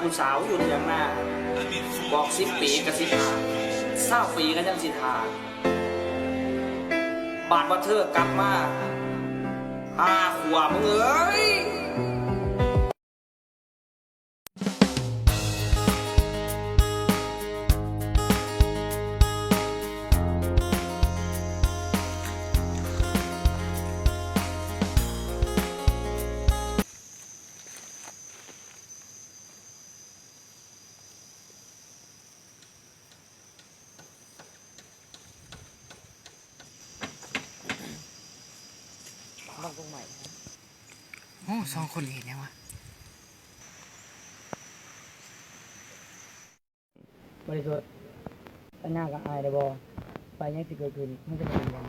ຜູ້ສາວຢູ່ເຖີຍງໜ້າ ບອກສິບປີກໍຊິຖ້າ ຊາວປີກໍຍັງຊິຖ້າ ບາດວ່າເທີກັບມາ ຫ້າຂວບເອີຍ. ໂອ້ ສອງຄົນນີ້ເຮັດຫຍັງວະ? ບໍລິສຸດ ສັນຍາກັບອ້າຍໄດ້ບໍ່? ໄປຫຍັງຊິເກີດຂຶ້ນ ມັນຈະເປັນຫຍັງ?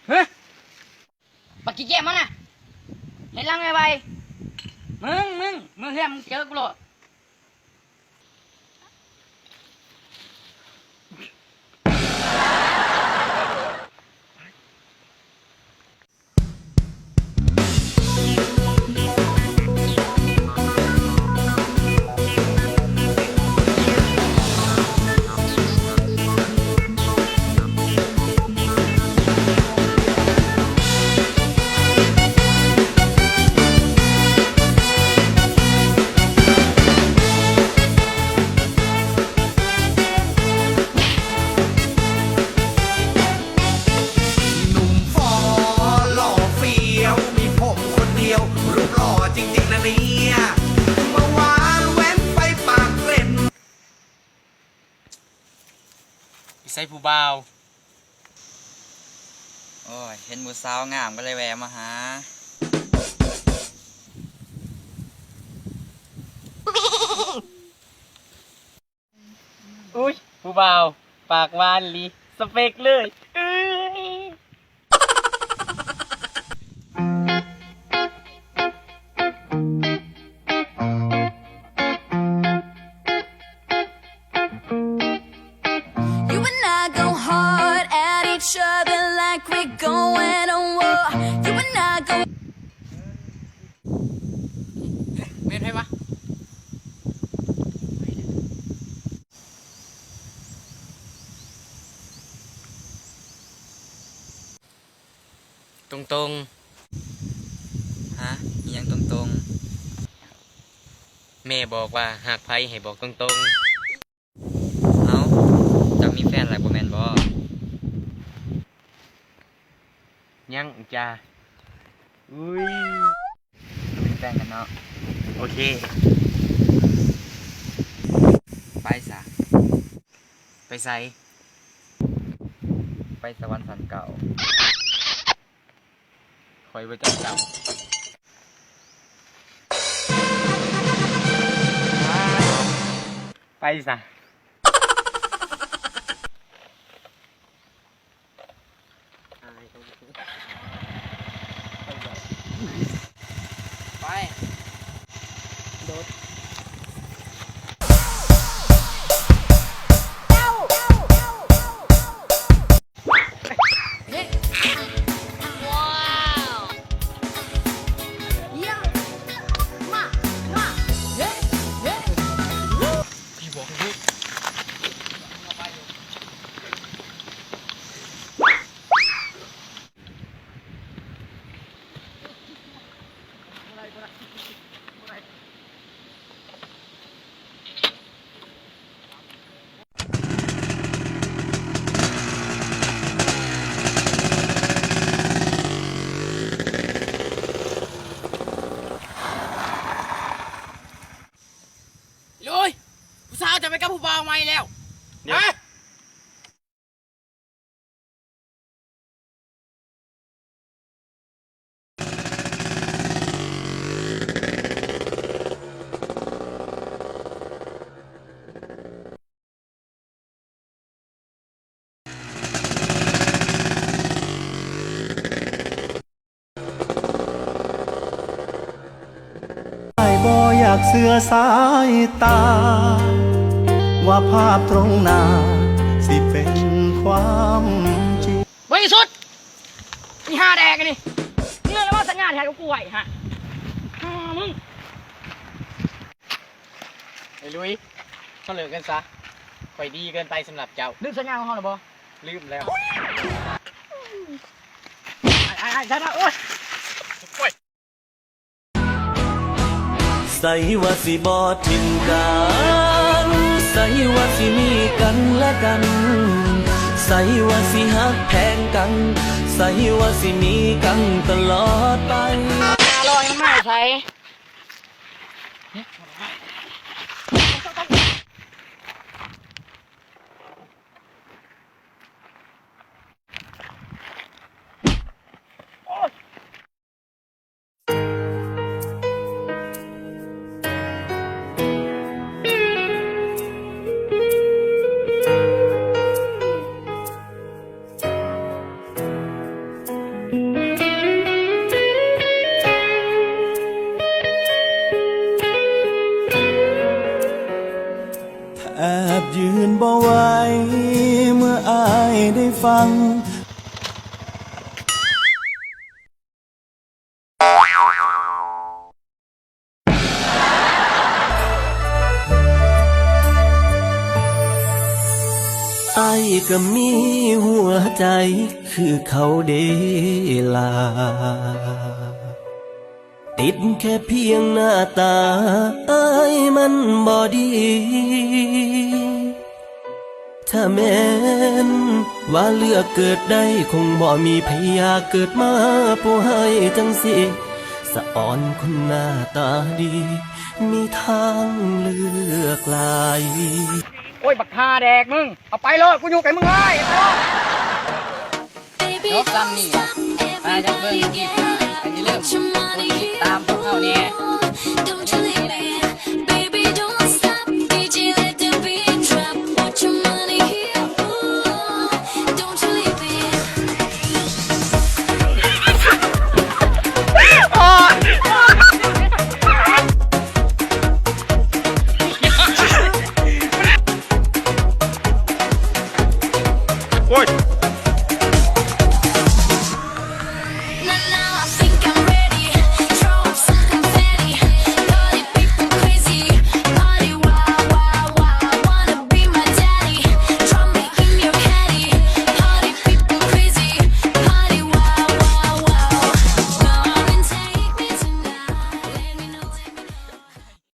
ເຮີ້ຍ! ບັກຂີ້ແກ້ມມັນນະ ເຮັດຫຼັງໄວໆ ມຶງ ມຶງ ມື້ເຮືອນມຶງເຈີກູໂລດ. ໃສຜູ້ບ່າວ? ໂອ້ຍ ເຫັນຜູ້ສາວງາມກໍເລີຍແວ່ມາຫາ. ອຸ້ຍ ຜູ້ບ່າວ ປາກຫວານອີ່ຫຼີ ສະເປັກເລີຍ ເອີຍ. You and I go hard at each other like we're going to war. You and I go ແມ່ນໃຜວະ? ຕົງໆ. ຮະ? ອີ່ຫຍັງຕົງໆ? ແມ່ບອກວ່າຮັກໃຜໃຫ້ບອກຕົງໆ. ເອົ້າ ເຈົ້າມີແຟນແລ້ວບໍ່ແມ່ນບໍ? ຍັງຈ້າ. ອຸ້ຍ ເປັນແຟນກັນເນາະ. ໂອເຄ. ໄປຊະ. ໄປໃສ? ໄປສະຫວັນຊັ້ນເກົ້າ. ຂ້ອຍບໍ່ຈັກເຈົ້າ. ໄປຊະ. ໄປ ໂດດ. ພີ່ບອກໃຫ້ເລີກ. ເຊື່ອສາຍຕາ ວ່າພາບຕຣົງໜ້າ ຊິເປັນຄວາມຈິງ. ບໍລິສຸດ! ອີຫ່າແດກອັນນີ້ ເມື່ອລະວ່າສັນຍາທີ່ໃຫ້ກັບກູໄວ້ຫະ ຫາມຶງ. ໄອ້ລຸຍ ເຮົາເລີກກັນຊະ ຂ້ອຍດີເກີນໄປສຳລັບເຈົ້າ. ລືມສັນຍາຂອງເຮົາແລ້ວບໍ່? ລືມແລ້ວ. ອ້າຍ ອ້າຍ ອ້າຍ ໃສ່ມາ ໂອ້ຍ. ໃສວ່າຊິບໍ່ຖິ້ມກັນ ໃສວ່າຊິມີກັນແລະກັນ ໃສວ່າຊິຮັກແພງກັນ ໃສວ່າຊິມີກັນຕະຫຼອດໄປ. ຫ້າຮ້ອຍມັນມາໃສ? ແທບຢືນບໍ່ໄຫວ ເມື່ອອ້າຍໄດ້ຟັງ. ອ້າຍກໍມີຫົວໃຈຄືເຂົາເດລະ ຕິດແຄ່ພຽງໜ້າຕາອ້າຍມັນບໍ່ດີ. ຖ້າແມ່ນວ່າເລືອກເກີດໄດ້ ຄົງບໍ່ມີໃຜຢາກເກີດມາຜູ້ຮ້າຍຈັ່ງຊີ້. ສະອອນຄົນໜ້າຕາດີ ມີທາງເລືອກຫຼາຍ. ໂອ້ຍ ບັກຫ່າແດກມຶງ ເອົາໄປໂລດ ກູຢູ່ໃກ້ມຶງເລີຍ. ຈົບຊ່ຳນີ້ລະ ຖ້າຢາກເບິ່ງຄລິບໜ້າ ກໍຢ່າລືມກົດຕິດຕາມພວກເຮົາແດ່. ໂອ້ຍ